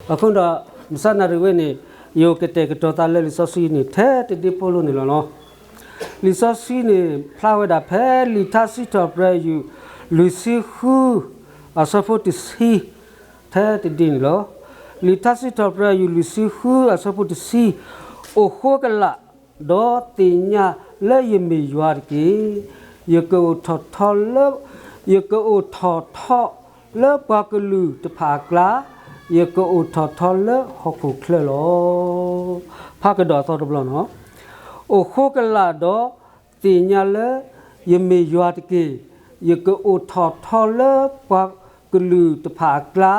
အဃိဒီး မုၢ်မဆါနၣ်ရံၣ်ဝဲန့ၣ် ယကတဲာ်ကတီၤသးလၢလံာ်စီဆှံန့ၣ် ထဲတဒ့ဖိလီၤန့ၣ်လီၤနီၤ. လံာ်စီဆှံန့ၣ် ဖျါဝဲဒၣ်ဖဲ လံာ်ထါစံးထီၣ်ပတြၢၤယုၢ် လွံၢ်ဆံဃု အဆၢဖိတဆံ ထဲတဒ့န့ၣ်လီၤ. လံာ်ထါစံးထီၣ်ပတြၢၤယုၢ် လွံၢ်ဆံဃု အဆၢဖိတဆံ, အိၣ်ဃိကလာ် ဒီးသ့ၣ်ညါလၢယမ့ၢ်ယွၤတက့ၢ်. ယကအိၣ်ထီၣ်ထီလၢ ယကအိၣ်ထီၣ်ထီလၢပှၤကလုာ်တဖၣ်အကျါ, ယကအိၣ်ထီၣ်ထီလၢဟီၣ်ခိၣ်ချၢလီၤ. ဖးကဒီးအသီတဘျီနီၤ. အိၣ်ဃိကလာ်ဒီးသ့ၣ်ညါလၢယမ့ၢ်ယွၤတက့ၢ်. ယကအိၣ်ထီၣ်ထီလၢပှၤကလုာ်တဖၣ်အကျါ,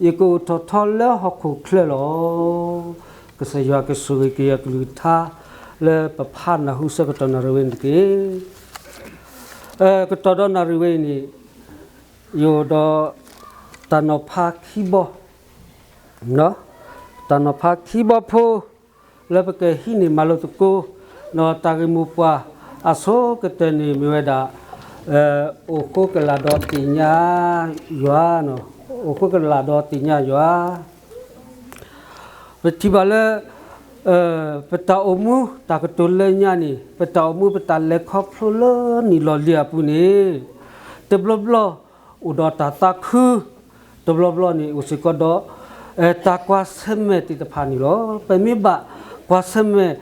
ယကအိၣ်ထီၣ်ထီလၢဟီၣ်ခိၣ်ချၢလီၤ. ကစၢ်ယွၤကဆိၣ်ဂ့ၤက့ၤအကလုၢ်ကထါ လၢပဖးနၢ်ဟူဆၢကတီၢ်နၣ်ရံၣ်ဝဲန့ၣ်တက့ၢ်. ကတီၢ်ဒီးနၣ်ရံၣ်ဝဲအံၤန့ၣ် ယအိၣ်ဒီးတၢ်နီၤဖးခံဘီ, တၢ်နီၤဖးခံဘီဖိ လၢပကဟံးန့ၢ်မၤလိသကိး ဒီးတၢ်ဂ့ၢ်မိၢ်ပှၢ်အဆိကတၢၢ်န့ၣ်မ့ၢ်ဝဲဒၣ် အိၣ်ဃိကလာ်ဒီးသ့ၣ်ညါယွၤ, အိၣ်ဃိကလာ်ဒီးသ့ၣ်ညါယွၤ. ပထံၣ်ဘၣ်လၢ ပတၢ်အိၣ်မူတၢ်ကတိၤလၢညါန့ၣ် ပတၢ်အိၣ်မူပတၢ်လဲၤခီဖျိလၢနံၣ်လီၤလံၤအပူၤန့ၣ် တဘျီဘျီ အိၣ်ဒီးတၢ်သးခု, တဘျီဘျီန့ၣ် အိၣ်စ့ၢ်ကီးဒီး တၢ်ကွၢ်ဆၢၣ်မဲာ်သ့ၣ်တဖၣ်န့ၣ်လီၤ. ပမ့ၢ်ဘၣ်ကွၢ်ဆၢၣ်မဲာ်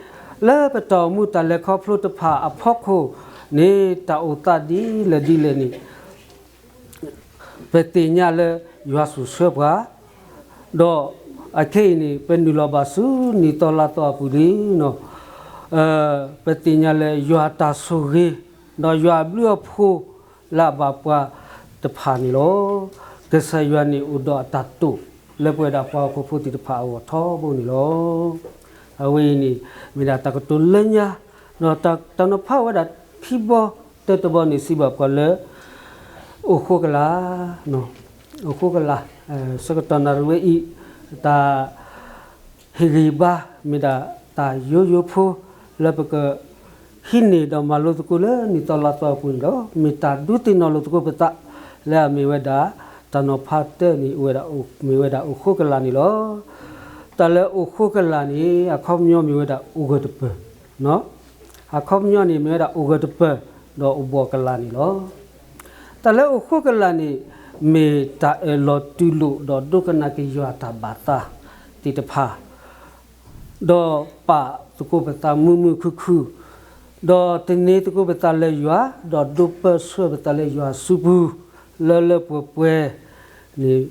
လၢပတၢ်အိၣ်မူတၢ်လဲၤခီဖျိတဖၣ်အဖီခိၣ်န့ၣ် တၢ်အိၣ်သးဒ်လဲၣ်ဒ်လဲၣ်န့ၣ် ပသ့ၣ်ညါလၢယွၤဆိၣ်ဆှၢပှၤ, ဒီးအခဲအံၤန့ၣ် ပနုာ်လီၤဘၣ်ဆူနံၣ်သီလါသီအပူၤလံနီၤ. ပသ့ၣ်ညါလၢယွၤအတၢ်ဆိၣ်ဂ့ၤ ဒီးယွၤအဘျုးအဖှိၣ်လၢအဘၣ်ပှၤတဖၣ်န့ၣ်လီၤ. ကစၢ်ယွၤန့ၣ်အိၣ်ဒီးအတၢ်တိာ် လၢပဝဲဒၣ်ပှၤဟီၣ်ခိၣ်ဖိသ့ၣ်တဖၣ်အဂီၢ်ထီဘိန့ၣ်လီၤ. အဝဲအံၤန့ၣ် မ့ၢ်ဒၣ်တၢ်ကတိၤလၢညါ, ဒီးတၢ်နီၤဖးဝဲဒၣ်ခံဘီတၢတဘီန့ၣ် စံးဘၣ်ပှၤလၢ အိၣ်ဃိကလာ်, အိၣ်ဃိကလာ်, ဆၢကတီၢ်နၣ်ရံၣ်ဝဲအံၤ တၢ်ဟ့ၣ်ဂံၢ်ဘါ မ့ၢ်ဒၣ်တၢ်ယိယိဖိ လၢပက ဟံးန့ၢ်ဒီးမၤလိသကိးလၢနံၣ်သီလါသီအပူၤန့ၣ်ဒီး မ့ၢ်တၢ်ဒုးသ့ၣ်နီၣ်လိာ်သကိးပသး လၢအမ့ၢ်ဝဲဒၣ် တၢ်နီၤဖးတၢန့ၣ် မ့ၢ်ဝဲဒၣ်အိၣ်ဃိကလာ်န့ၣ်လီၤ. တၢ်လၢအိၣ်ဃိကလာ်န့ၣ် အခီပညီမ့ၢ်ဝဲဒၣ်အိၣ်ဂၢၢ်တပၢၢ်, အခီပညီန့ၣ်မ့ၢ်ဝဲဒၣ်အိၣ်ဂၢၢ်တပၢၢ် ဒီးအိၣ်ဘှီၣ်ကလာ်န့ၣ်လီၤ. တၢ်လၢအိၣ်ဃိကလာ်န့ၣ် မ့ၢ်တၢ်အၢၣ်လီၤတူၢ်လိာ်ဒီးဒိကနၣ်က့ၤယွၤအတၢ်ဘၣ်သးသ့ၣ်တဖၣ် ဒီးပာ်သကိးပသးမုာ်မုာ်ခုၣ်ခုၣ်, ဒီးသန့ၤသကိးပသးလၢယွၤ, ဒီးဒိးပၢဆှၢပသးလၢယွၤစုပူၤ လၢလၢပှဲၤပှဲၤန့ၣ်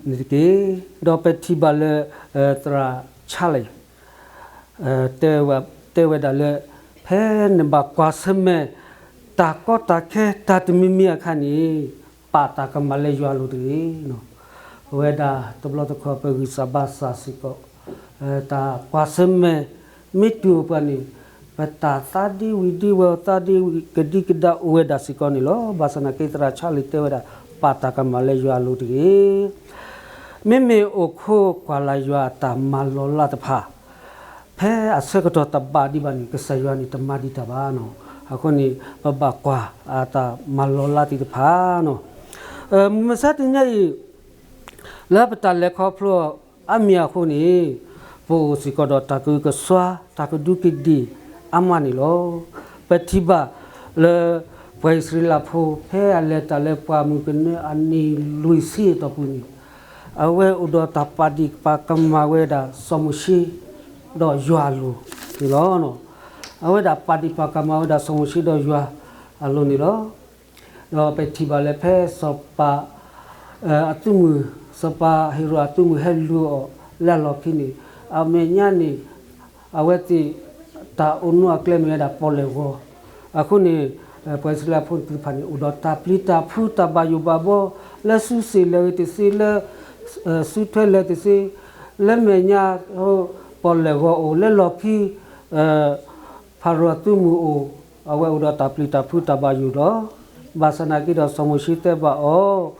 န့ၣ်တက့ၢ်. ဒီးပထံၣ်ဘၣ်လၢ သရၣ်ဆါလံ တဲဝဲဒၣ်လၢ ဖဲနဘၣ်ကွၢ်ဆၢၣ်မဲာ် တၢ်ကီတၢ်ခဲတၢ်တမံၤမံၤအခါန့ၣ် ပာ်တၢ်ကမၣ်လၢယွၤအလိၤတဂ့ၤ. အဝဲဒၣ်တဘျီတခီၣ်ပဂံၢ်စၢ်ဘါစၢ်စ့ၢ်ကီး တၢ်ကွၢ်ဆၢၣ်မဲာ် မ့ၢ်တုၤအိၣ်ပှၤန့ၣ် ပတၢ်သးဒ့ဝံၤဒ့ဝဲၤအသးဒ့ဝံၤကဒံကဒါအိၣ်ဝဲဒၣ်စ့ၢ်ကီးန့ၣ်လီၤ. ဘၣ်ဆၣ်သနာ်က့သရၣ်ဆါလံတဲဝဲဒၣ် ပာ်တၢ်ကမၣ်လၢယွၤအလိၤတဂ့ၤ. မ့မ့ၢ်အိၣ်ခိးကွၢ်လၢ်ယွၤအတၢ်မၤလီၤလးတဖၣ် ဖဲအဆၢကတီၢ်တဘၣ်ဒံးဘၣ်န့ၣ် ကစၢ်ယွၤန့ၣ်တမၤဒံးတၢ်ဘၣ်နီၤ. အဃိန့ၣ် ပဘၣ်ကွၢ်အတၢ်မၤလီၤလးသ့ၣ်တဖၣ်နီၤ. မုၢ်မဆါတနံၤအံၤ လၢပတၢ်လဲၤခီဖျိအါမံၤအဃိန့ၣ် ပအိၣ်စ့ၢ်ကီးဒီးတၢ်ကဟုကစွါ တၢ်ကဒူးကဒ့ၣ်အါမးန့ၣ်လီၤ. ပထံၣ်ဘၣ်လၢ ပှၤအံၣ်စရ့လးဖိ ဖဲအလဲၤတၢ်လၢပှၢ်မုၢ်ကနၢအနံၣ်လွံၢ်ဆံအတီၢ်ပူၤန့ၣ် အဝဲအိၣ်ဒီးတၢ်ပာ်ဒံၣ်ပာ်ကမၣ်ဝဲဒၣ်စီၤမိၤၡ့ ဒီးယွၤအလိၤန့ၣ်လီၤ. အဝဲဒၣ်ပာ်ဒံၣ်ပာ်ကမၣ်ဝဲဒၣ်စီၤမိၤၡ့ဒီးယွၤအလိၤန့ၣ်လီၤ. ဒီးပထံၣ်ဘၣ်လၢဖဲစီၤပၤ အသုးမုၢ် စီၤပၤဟ့ၤရိာ်အသုးမုၢ်ဟဲလူၤအီၤလၢအလီၢ်ခံန့ၣ် အမဲာ်ညါန့ၣ် အဝဲသ့ၣ် တၢ်အိၣ်နီၢ်အကျဲမ့ၢ်ဝဲဒၣ်ပီၣ်လဲၣ်ဂီၤ. အဃိန့ၣ် ပှၤအံၣ်စရ့လးဖိသ့ၣ်တဖၣ်န့ၣ် အိၣ်ဒီးတၢ်ပျံၤတၢ်ဖုးတၢ်ဘၣ်ယိၣ်ဘၣ်ဘီ လၢစုစ့ၣ်လၢာ်ဂ့ၤတသ့ လၢ စုထွဲလၢာ်တသ့ လၢမဲာ်ညါ ပီၣ်လဲၣ်ဂီၤအိၣ်လၢလီၢ်ခံ ဖၤရိၤအသုးမုၢ်အိၣ် အဝဲအိၣ်ဒီးတၢ်ပျံၤတၢ်ဖုးတၢ်ဘၣ်ယိၣ်ဒီး ဘၣ်ဆၣ်သနာ်က့ဒီးစီၤမိၤၡ့တဲဘၣ်အီၤ,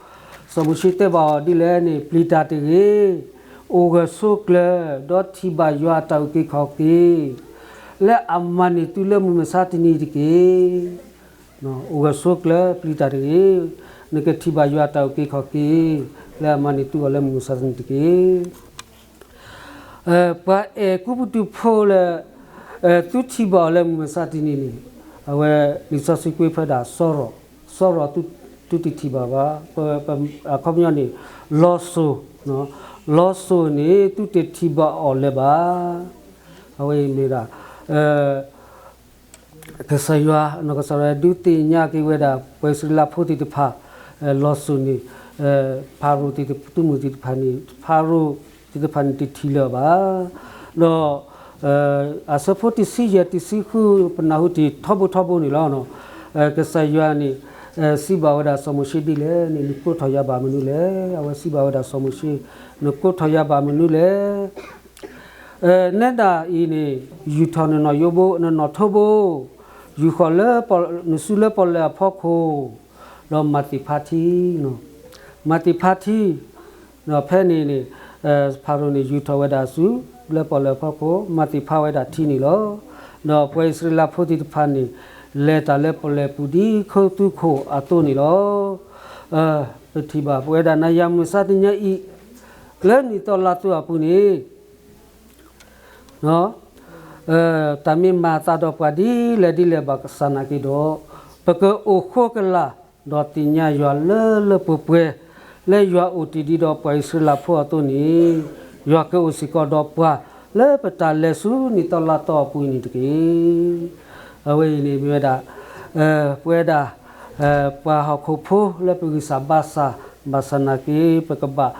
စီၤမိၤၡ့တဲဘၣ်အီၤဒ်လဲၣ်န့ၣ် ပျံၤတၢ်တဂ့ၤ, အိၣ်ဂၢၢ်ဆိးကျၢၤ ဒီးထံၣ်ဘၣ်ယွၤအတၢ်အုၣ်က့ၤခီၣ်က့ၤ လၢအမၤန့ၢ်သုလၢမုၢ်မဆါတနံၤတက့ၢ်. အိၣ်ဂၢၢ်ဆိးကျၢၤ ပျံၤတၢ်တဂ့ၤ, နကထံၣ်ဘၣ်ယွၤအတၢ်အုၣ်က့ၤခီၣ်က့ၤ လၢအမၤန့ၢ်သုအီၤလၢမုၢ်မဆါတနံၤတက့ၢ်. ပှၤအဲၣ်ကူပတူးဖိလၢ သုထံၣ်ဘၣ်အီၤလၢမုၢ်မဆါတနံၤန့ၣ်, အဝဲလံာ်စီဆှံကွဲးဖျါဒၣ် စီၤရိၤ, စီၤရိၤသုတထံၣ်ဘၣ်ဘၣ်, အခီပညီန့ၣ် လီၤစိၤ, လီၤစိၤန့ၣ် သုတထံၣ်ဘၣ်အီၤလၢၤဘၣ်. အဝဲအံၤမ့ၢ်ဒၣ် ကစၢ်ယွၤ, ကစၢ်ယွၤဒုးသ့ၣ်ညါက့ၤဝဲဒၣ် ပှၤအံၣ်စရ့လးဖိသ့ၣ်တဖၣ် လီၤစိၤန့ၣ် ဖၤရိၤသ့ၣ်တဖၣ်, သုးမုၢ်သ့ၣ်တဖၣ်န့ၣ်, ဖၤရိၤသ့ၣ်တဖၣ်န့ၣ်တထံၣ်လၢၤဘၣ်. ဒီး အဆၢဖိတဆံယဲၢ် တဆံဃု ပနၢ်ဟူတ့ၢ်ထီဘိထီဘိန့ၣ်လီၤ. ကစၢ်ယွၤန့ၣ် စံးဘၣ်ဝဲဒၣ်စီၤမိၤၡ့ဒ်လဲၣ်န့ၣ်, နကိးထီၣ်ယၤဘၣ်မနုၤလဲၣ်. အဝဲစံးဘၣ်ဝဲဒၣ်စီၤမိၤၡ့, နကိးထီၣ်ယၤဘၣ်မနုၤလဲၣ်. နဲဒၣ်အံၤန့ၣ် ယူာ်ထီၣ်နနီၣ်ယိဘိ, နနီၣ်ထိဘိ, ယူာ်ဃီၤလၢ နစုလၢပီၣ်လဲၣ်အဖီခိၣ်, ဒီးမၤသ့ၣ်ဖးထံ, မၤသ့ၣ်ဖးထံ, ဒီးဖဲန့ၣ်န့ၣ် ဖၤရိၤန့ၣ် ယူာ်ထီၣ်ဝဲဒၣ်အစု လၢပီၣ်လဲၣ်အဖီခိၣ်, မၤသ့ၣ်ဖးဝဲဒၣ်ထံန့ၣ်လီၤ. ဒီးပှၤအံၣ်စရ့လးဖိသ့ၣ်တဖၣ်န့ၣ် လဲၤတၢ်လၢပီၣ်လဲၣ်ပူၤဒ်ခူသူၣ်ခိၣ်အသိးန့ၣ်လီၤ. ပထံၣ်ဘၣ်ပဝဲဒၣ်နၤယၤမုၢ်မဆါတနံၤအံၤ လၢနံၣ်သီလါသီအပူၤန့ၣ် တၢ်မ့ၢ်မၤအသးဒီးပှၤဒ်လဲၣ်ဒ်လဲၣ်ဘၣ်ကစၢ်နာ်က့ဒီး, ပကအိၣ်ဃိကလာ် ဒီးသ့ၣ်ညါယွၤလၢလၢပှဲၤပှဲၤ, လၢယွၤအိၣ်တ့ၢ်ဒံးဒီးပှၤအံၣ်စရ့လးဖိအသိးန့ၣ်, ယွၤကအိၣ်စ့ၢ်ကီးဒီးပှၤ လၢပတၢ်လဲၤဆူနံၣ်သီလါသီအပူၤအံၤန့ၣ်တက့ၢ်. အဝဲအံၤန့ၣ်မ့ၢ်ဝဲဒၣ် ပဝဲဒၣ် ပှၤဟီၣ်ခိၣ်ဖိလၢပဂံၢ်စၢ်ဘါစၢ် ဘၣ်ဆၣ်နာ်က့ ပကဘၣ်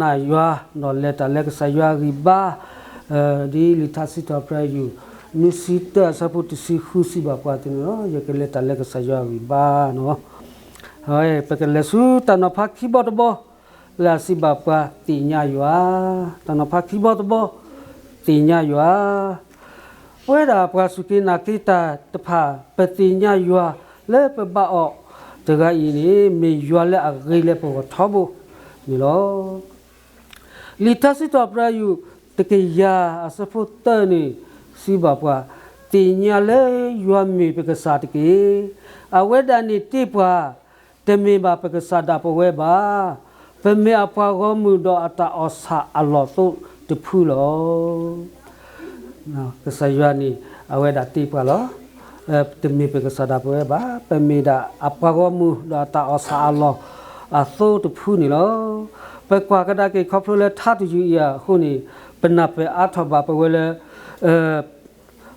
နာ်ယွၤ ဒီးလဲၤတၢ်လၢကစၢ်ယွၤအဂံၢ်ဘါ, ဒ်လံာ်ထါစံးထီၣ်ပတြၢၤယုၢ် နွံဆံတၢ အဆၢဖိတဆံဃုစံးဘၣ်ပှၤသ့ၣ်န့ၣ်လီၤ. ယကလဲၤတၢ်လၢကစၢ်ယွၤအဂံၢ်ဘါန့ၣ်, ပကလဲၤဆူတၢ်နီၤဖးခံဘီတဘီ လၢအစံးဘၣ်ပှၤသ့ၣ်ညါယွၤ, တၢ်နီၤဖးခံဘီတဘီ သ့ၣ်ညါယွၤ ပဝဲဒၣ်ပှၤစူၢ်က့ၤနာ်က့ၤတၢ်တဖၣ် ပသ့ၣ်ညါယွၤလၢပဘါအီၤတဂၤအံၤန့ၣ် မ့ၢ်ယွၤလၢအဂ့ၤလၢပဂီၢ်ထီဘိန့ၣ်လီၤ. လံာ်ထါစံးထီၣ်ပတြၢၤယုၢ် တကယၤအဆၢဖိသၢန့ၣ် စံးဘၣ်ပှၤ, သ့ၣ်ညါလၢယွၤမ့ၢ်ပကစၢ်တက့ၢ်. အဝဲဒၣ်န့ၣ်တ့ပှၤ, တမ့ၢ်ဘၣ်ပကစၢ်ဒၣ်ပဝဲဘၣ်. ပမ့ၢ်အပှၤဂီၢ်မုၢ်ဒီးအတၢ်အီၣ်ဆၣ်အလီၢ်သိတဖုလီၤ. ကစၢ်ယွၤန့ၣ် အဝဲဒၣ်တ့ပှၤလီၤ. တမ့ၢ်ပကစၢ်ဒၣ်ပဝဲဘၣ်, ပမ့ၢ်ဒၣ်အပှၤဂီၢ်မုၢ်ဒီးအတၢ်အီၣ်ဆၣ်အလီၢ်အသိတဖုန့ၣ်လီၤ. ပကွၢ်ကဒါက့ၤခီဖျိလၢထါတယုၢ်အံၤအဃိန့ၣ်, ပနၢ်ပၢၢ်အါထီၣ်ဘၣ်ပဝဲလၢ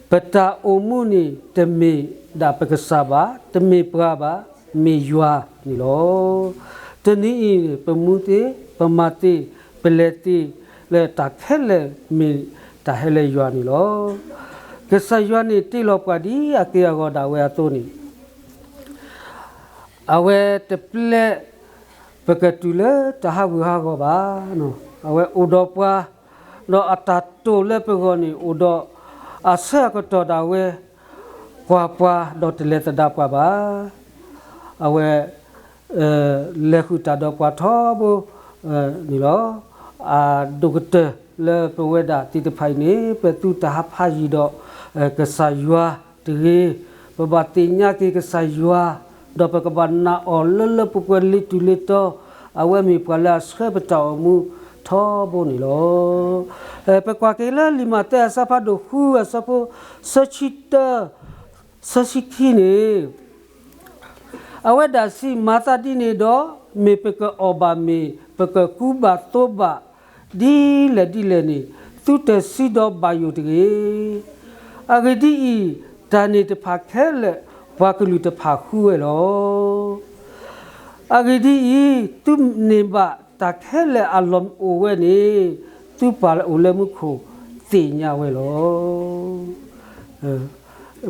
ပတၢ်အိၣ်မူန့ၣ် တမ့ၢ်ဒၣ်ပကစၢ်ဘၣ်, တမ့ၢ်ပှၤဘၣ်, မ့ၢ်ယွၤန့ၣ်လီၤ. တနံၤအံၤ ပမူသ့, ပမၤသ့, ပလဲၤသ့ လၢတၢ်ခဲလၢာ်မ့ၢ်တၢ်ဟဲလၢယွၤန့ၣ်လီၤ. ကစၢ်ယွၤန့ၣ်တ့လီၤပှၤဒ်အက့ၢ်အဂီၤဒၣ်ဝဲအသိးန့ၣ် အဝဲတပျဲပကတုၤလၢတၢ်ဟးဂူာ်ဟးဂီၤဘၣ်. အဝဲအိၣ်ဒီးပှၤ, ဒီးအတၢ်တိာ်လၢပဂီၢ်န့ၣ် အိၣ်ဒီးအဆၢအကတီၢ်ဒၣ်ဝဲ, ကွၢ်ပှၤဒီးတလဲၤသဒၣ်ပှၤဘၣ်. အဝဲ လဲၤဃုာ်တၢ်ဒီးပှၤထီဘိန့ၣ်လီၤ. အဒိၣ်ကတၢၢ်လၢပဝဲဒၣ်သ့ၣ်တဖၣ်အံၤန့ၣ် ပသုတဟးဖးယံၤဒီး ကစၢ်ယွၤတဂ့ၤ. ပဘၣ်သ့ၣ်ညါက့ၤကစၢ်ယွၤ, ဒီးပကဘၣ်နာ်အီၤလၢလၢပှဲၤပှဲၤလံာ်တူၢ်လံာ်တီၤ, အဝဲမ့ၢ်ပှၤလၢအဆှၢပတၢ်အိၣ်မူထီဘိန့ၣ်လီၤ. ပကွၢ်က့ၤလၢလံာ်မးသဲအဆၢဖးဒိၣ်ဃုအဆၢဖိ သၢဆံတၢ သၢဆံခံန့ၣ် အဝဲဒၣ်စံးမၤသးဒ်န့ၣ်ဒီး, မ့ၢ်ပကအီၣ်ဘၣ်မ့ၢ်ပကကူဘၣ်သိဘၣ်ဒ်လဲၣ်ဒ်လဲၣ်န့ၣ်, သုတစံးဒီးဘၣ်ယိၣ်တဂ့ၤ. အဂ့ၢ်ဒ်အံၤ, တၢ်န့ၣ်တဖၣ်ခဲလၢာ် ပှၤကလုာ်တဖၣ်ဃုဝဲလီၤ. အဂ့ၢ်ဒ်အံၤ, သုန့ၢ်ဘၣ်တၢ်ခဲလၢာ်အလီၢ်အိၣ်ဝဲန့ၣ်, သုပၢ်အိၣ်လၢမူခိၣ်သ့ၣ်ညါဝဲလီၤ.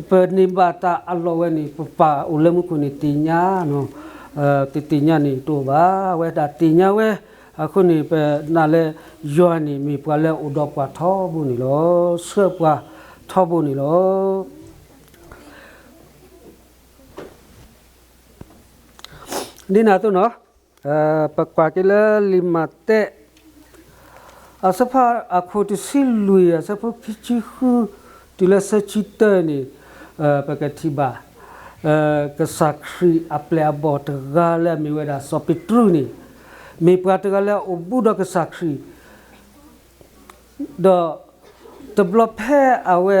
ပန့ၢ်ဘၣ်တၢ်အလီၢ်ဝဲန့ၣ် ပပၢ်အိၣ်လၢမူခိၣ်န့ၣ်သ့ၣ်ညါ, တသ့ၣ်ညါန့ၣ်တအိၣ်ဘၣ်. အဝဲဒၣ်သ့ၣ်ညါဝဲ, အဃိန့ၣ် ပနာ်လၢယွၤန့ၣ်မ့ၢ်ပှၤလၢအအိၣ်ဒီးပှၤထီဘိန့ၣ်လီၤ. ဆှၢပှၤထီဘိန့ၣ်လီၤ. ဒ်န့ၣ်အသိးန့ၣ်, ပကွၢ်က့ၤလၢလံာ်မးသဲ အဆၢဖးအခိၣ်တဆံလွံၢ် အဆၢဖိခံဆံဃု တုၤလၢသၢဆံတၢန့ၣ်, ပကထံၣ်ဘၣ် ကစၢ်ခရံာ်အပျဲၢ်အဘီၣ်တဂၤလၢအမ့ၢ်ဝဲဒၣ်စီၤပ့းတရူးန့ၣ်, မ့ၢ်ပှၤတဂၤလၢအအိၣ်ဘူးဒီးကစၢ်ခရံာ် ဒီးတဘျီဖဲအဝဲ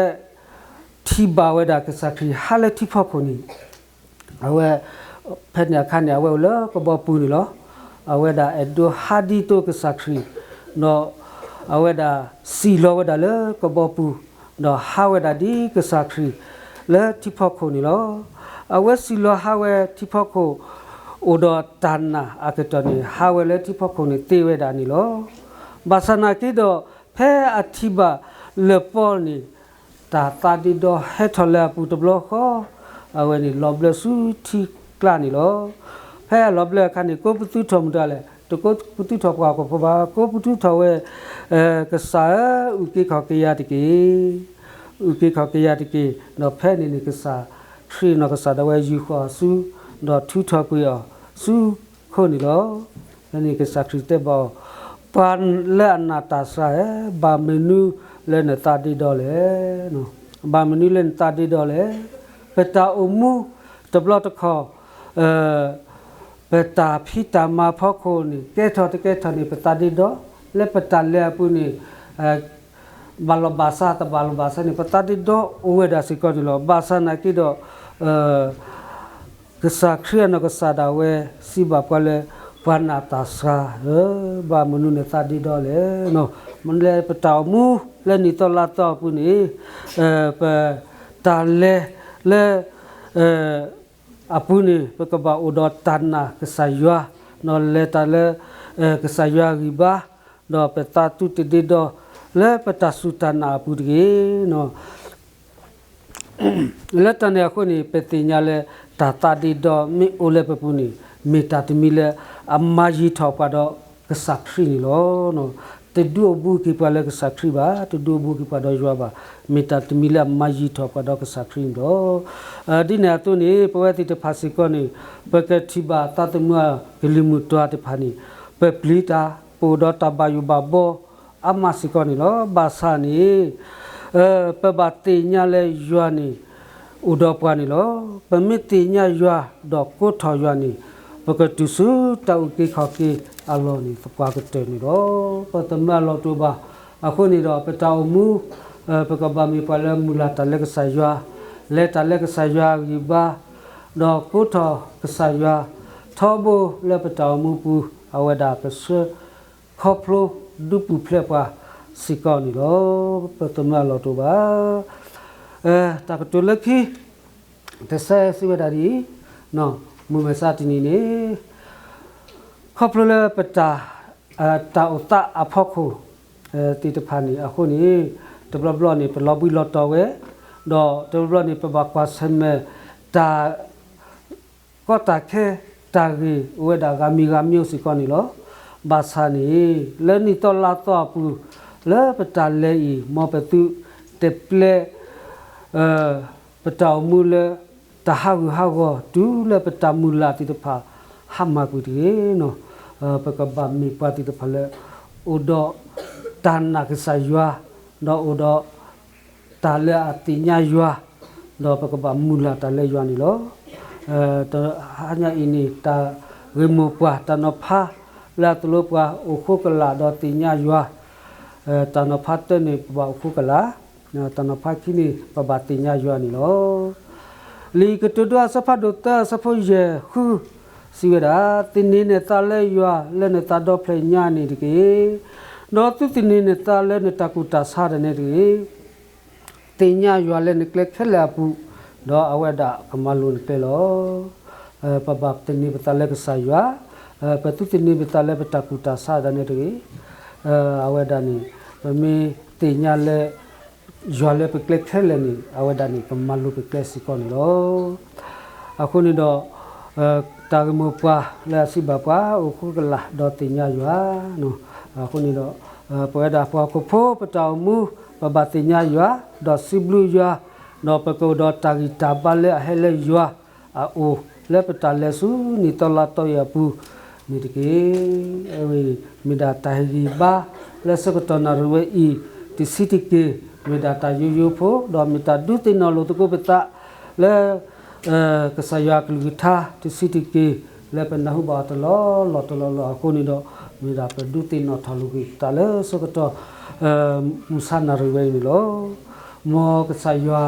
ထံၣ်ဘၣ်ဝဲဒၣ်ကစၢ်ခရံာ်ဟးလၢထံဖီခိၣ်န့ၣ် အဝဲ ဖဲန့ၣ်အခါန့ၣ် အဝဲအိၣ်လၢကဘီပူၤန့ၣ်လီၤ. အဝဲဒၣ်အဲၣ်ဒိးဟးဒ်သိးကစၢ်ခရံာ် ဒီးအဝဲဒၣ်စံၣ်လီၤဝဲဒၣ်လၢကဘီပူၤ ဒီးဟးဝဲဒၣ်ဒ်ကစၢ်ခရံာ်လၢထံဖီခိၣ်န့ၣ်လီၤ. အဝဲစံၣ်လီၤဟးဝဲထံဖီခိၣ် အိၣ်ဒီးတၢ်နာ်အကတီၢ်န့ၣ် ဟးဝဲလၢထံဖီခိၣ်န့ၣ်သ့ဝဲဒၣ်န့ၣ်လီၤ. ဘၣ်ဆၣ်နာ်က့ဒီး ဖဲအထံၣ်ဘၣ်လၢပီန့ၣ် တၢ်သးဒ့ဒီဟဲထီၣ်လၢအပူၤတဘျီဃီ အဝဲန့ၣ်လီၤဘျၢဆူထံကျါန့ၣ်လီၤ. ဖဲအလီၤဘျၢအခါန့ၣ် ကိးပသူထီၣ်မတၤလဲၣ်, တကိးပသူထီၣ်ပှၤဟီၣ်ခိၣ်ဖိဘၣ်, ကိးပသူထီၣ်ဝဲ ကစၢ်ဧၢ, အုၣ်က့ၤခီၣ်က့ၤယၤတက့ၢ်, အုၣ်က့ၤခီၣ်က့ၤယၤတက့ၢ်. ဒီးဖဲန့ၣ်န့ၣ် ကစၢ်ခရံာ်နီၢ်ကစၢ်ဒၣ်ဝဲယူာ်ဃီၤအီၤဆူ ဒီးထုးထီၣ်ကွံာ်အီၤဆူခိၣ်န့ၣ်လီၤ. ဖဲန့ၣ်ကစၢ်ခရံာ်တဲဘၣ်အီၤ, ပှၤလၢအနာ်တၢ်စှၤဧၢ, ဘၣ်မနုၤလၢနသးဒ့ဒီလဲၣ်. ဘၣ်မနုၤလၢနသးဒ့ဒီလဲၣ်. ပတၢ်အိၣ်မူတဘျီတခီၣ် ပတၢ်ဖံးတၢ်မၤဖီခိၣ်န့ၣ် ကဲထီၣ်တကဲထီၣ်န့ၣ် ပသးဒ့ဒီ, လၢပတၢ်လဲၤအပူၤန့ၣ် ဘၣ်လီၤဘၣ်စးတဘၣ်လီၤဘၣ်စးန့ၣ် ပသးဒ့ဒီအိၣ်ဝဲဒၣ်စ့ၢ်ကီးန့ၣ်လီၤ. ဘၣ်ဆၣ်နာ်က့ဒီး ကစၢ်ခရံာ်အနီၢ်ကစၢ်ဒၣ်ဝဲ စံးဘၣ်ပှၤလၢ ပှၤနာ်တၢ်စှၤဧၢ, ဘၣ်မနုၤနသးဒ့ဒီလဲၣ်. မ့ၢ်လၢပတၢ်အိၣ်မူလၢနံၣ်သီလါသီအပူၤန့ၣ် ပတၢ်လဲၤလၢ အပူၤန့ၣ် ပကဘၣ်အိၣ်ဒီးတၢ်နာ်ကစၢ်ယွၤ, ဒီးလဲၤတၢ်လၢ ကစၢ်ယွၤဂံၢ်ဘါ, ဒီးပသးတူၢ်တဒ့ဒီလၢပတၢ်စူၢ်တၢ်နာ်အပူၤတဂ့ၤ. လၢတၢ်န့ၣ်အဃိန့ၣ် ပသ့ၣ်ညါလၢ တၢ်သးဒ့ဒီမ့ၢ်အိၣ်လၢပပူၤန့ၣ် မ့ၢ်တၢ်တမံၤလၢအမၤယံၤထီၣ်ပှၤဒီးကစၢ်ခရံာ်န့ၣ်လီၤ. တဒုးအိၣ်ဘူးက့ၤပှၤလၢကစၢ်ခရံာ်ဘၣ်, တဒုးအိၣ်ဘူးက့ၤပှၤဒီးယွၤဘၣ်, မ့ၢ်တၢ်တမံၤလၢအမၤယံၤထီၣ်ပှၤဒီးကစၢ်ခရံာ်န့ၣ်လီၤ. ဒ်န့ၣ်အသိးန့ၣ် ပဝဲသ့ၣ်တဖၣ်စ့ၢ်ကီးန့ၣ် ပကထံၣ်ဘၣ်သးသမူအကလံၤမုၢ်တွၤတဖၣ်န့ၣ် ပပျံၤတၢ် ပအိၣ်ဒီးတၢ်ဘၣ်ယိၣ်ဘၣ်ဘီအါမးစ့ၢ်ကီးန့ၣ်လီၤ. ဘၣ်ဆၣ်န့ၣ် ပဘၣ်သ့ၣ်ညါလၢယွၤန့ၣ် အိၣ်ဒီးပှၤန့ၣ်လီၤ. ပမ့ၢ်သ့ၣ်ညါယွၤဒီးကိးထီၣ်ယွၤန့ၣ် ပကတုၤဆူတၢ်အုၣ်က့ၤခီၣ်က့ၤအလီၢ်န့ၣ် သပှၢ်ကတၢၢ်န့ၣ်လီၤ. ပတမၢအလီၢ်တအိၣ်ဘၣ်. အဃိန့ၣ်ဒီး ပတၢ်အိၣ်မူ ပကဘၣ်မ့ၢ်ပှၤလၢမုၢ်လၢ်တၢ်လၢကစၢ်ယွၤ, လဲၤတၢ်လၢကစၢ်ယွၤအဂံၢ်ဘါ, ဒီးကိးထီၣ်ကစၢ်ယွၤ ထီဘိလၢပတၢ်အိၣ်မူပူၤ အဝဲဒၣ်ကဆှၢခီဖျိဒုးပူၤဖျဲးပှၤစ့ၢ်ကီးန့ၣ်လီၤ. ပတမၢအလီၢ်တအိၣ်ဘၣ်. တၢ်ကတိၤလၢခံ တဆၢစံးဝဲဒၣ်ဒ်အံၤ, မုၢ်မဆါတနံၤန့ၣ် ခီဖျိလၢပတၢ် တၢ်အိၣ်သးအဖီခိၣ်သ့ၣ်တဖၣ်န့ၣ်အဃိန့ၣ် တဘျီဘျီန့ၣ် ပလီၤဘှံးလီၤတီၤဝဲ, ဒီးတဘျီဘျီန့ၣ် ပဘၣ်ကွၢ်ဆၢၣ်မဲာ် တၢ် ကီတၢ်ခဲ တၢ်ဂ့ၢ်အိၣ်ဝဲဒၣ်ဂၤမံၤဂၤမံၤစ့ၢ်ကီးန့ၣ်လီၤ. ဘၣ်ဆၣ်န့ၣ် လၢနံၣ်သီလါသီအပူၤ လၢပတၢ်လဲၤအံၤ မ်ပသုတပျဲ ပတၢ်အိၣ်မူလၢ တၢ်ဟးဂူာ်ဟးဂီၤ တုၤလၢပတၢ်မုၢ်လၢ်သ့ၣ်တဖၣ် ဟါမၢ်ကွံာ်တဂ့ၤ. ပကဘၣ်မ့ၢ်ပှၤသ့ၣ်တဖၣ်လၢ အိၣ်ဒီးတၢ်နာ်ကစၢ်ယွၤ, ဒီးအိၣ်ဒီး တၢ်လၢအသ့ၣ်ညါယွၤ, ဒီးပကဘၣ်မုၢ်လၢ်တၢ်လၢယွၤန့ၣ်လီၤ. တဟါညါအံၤန့ၣ် တၢ်ဂ့ၢ်မိၢ်ပှၢ် တၢ်နီၤဖး လၢအသိၣ်လိပှၤအိၣ်ဃိကလာ်ဒီးသ့ၣ်ညါယွၤ, တၢ်နီၤဖးတၢ်န့ၣ် ပဘၣ်အိၣ်ဃိကလာ်, တၢ်နီၤဖးခံန့ၣ် ပဘၣ်သ့ၣ်ညါယွၤန့ၣ်လီၤ. လံာ်ကတိၤဒိအဆၢဖးဒိၣ်သၢအဆၢဖိယဲၢ်ဃု စံးဝဲဒၣ်, သန့ၤနသးလၢယွၤ လၢနသးဒီဖျၢၣ်ညါန့ၣ်တက့ၢ်. ဒီးသုသန့ၤနသးလၢနတၢ်ကူၣ်တၢ်ဆးဒၣ်နဲတဂ့ၤ. သ့ၣ်ညါယွၤလၢနကျဲခဲလၢာ်အပူၤ, ဒီးအဝဲဒၣ်ကမၤလိၤနကျဲလီၤ. ပဘၣ်သန့ၤပသးလၢကစၢ်ယွၤ, ပသုသန့ၤပသးလၢပတၢ်ကူၣ်တၢ်ဆးဒၣ်နဲတဂ့ၤ. အဝဲဒၣ်န့ၣ် ပမ့ၢ်သ့ၣ်ညါလၢ ယွၤလၢပကျဲခဲလၢာ်န့ၣ် အဝဲဒၣ်န့ၣ် ကမၤလိၤပကျဲစ့ၢ်ကီးန့ၣ်လီၤ. အဃိန့ၣ်ဒီး တၢ်ဂ့ၢ်မိၢ်ပှၢ်လၢအစံးဘၣ်ပှၤ အိၣ်ဃိကလာ်ဒီးသ့ၣ်ညါယွၤ, အဃိန့ၣ်ဒီး ပဝဲဒၣ်ပှၤဟီၣ်ခိၣ်ဖိ ပတၢ်အိၣ်မူ ပဘၣ်သ့ၣ်ညါယွၤ, ဒီးစံးဘျုးယွၤ, ဒီးပကအိၣ်ဒီးတၢ်ဂံၢ်တၢ်ဘါလၢအဟဲလၢယွၤအအိၣ် လၢပတၢ်လဲၤဆူနံၣ်သီလါသီအံၤအပူၤန့ၣ်တက့ၢ်. အဝဲအံၤ မ့ၢ်ဒၣ်တၢ်ဟ့ၣ်ဂံၢ်ဘါ လၢဆၢကတီၢ်နၣ်ရံၣ်ဝဲအံၤ တဆံးတက့ၢ်, မ့ၢ်ဒၣ်တၢ်ယိယိဖိ ဒီးမ့ၢ်တၢ်ဒုးသ့ၣ်နီၣ်လိာ်သကိးပသးလၢ ကစၢ်ယွၤအကလုၢ်ကထါ တဆံးတက့ၢ် လၢပနၢ်ဟူဘၣ်အီၤတလီၢ်လီၢ်တလီၢ်လီၢ်အဃိန့ၣ်ဒီး မ့ၢ်ဒၣ်ပဒုးသ့ၣ်နီၣ်ထီၣ်လိာ်က့ၤသးလၢဆၢကတီၢ် မုၢ်ဆါနၣ်ရံၣ်ဝဲအံၤန့ၣ်လီၤ. မ်ကစၢ်ယွၤ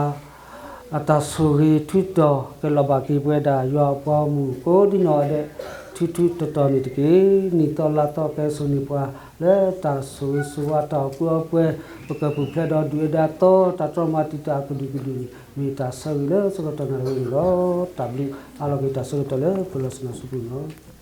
အတၢ်ဆိၣ်ဂ့ၤထူးတီၤ ကလီၤဘၣ်က့ၤပဝဲဒၣ်ယွၤအပှၤဂီၢ်မုၢ်ကိးဒ်နီၢ်ဂၤဒဲး ထူထူတီၤတီၤန့ၣ်တက့ၢ်. နံၣ်သီလါသီကဟဲစိာ်န့ၢ်ပှၤ လၢတၢ်ဆိၣ်ဂ့ၤဆိၣ်ဝါတၢ်အီၣ်ကူအီပှဲၤ ပကပူၤဖျဲးဒီးဒုၣ်ဒါသီ တၢ်တြီမၤတံာ်တာ်အကဒုၣ်ကဒုၣ်န့ၣ် မ့ၢ်တၢ်ဆၢဂ့ၤလၢဆၢကတီၢ်နၣ်ရံၣ်ဝဲန့ၣ်လီၤ. တၢ်ဘျုးအါလီၤက့ၤတၢ်ဆၢကတီၢ်လၢပလီၢ်ဆ့ၣ်နီၤဆူပူၤန့ၣ်လီၤ.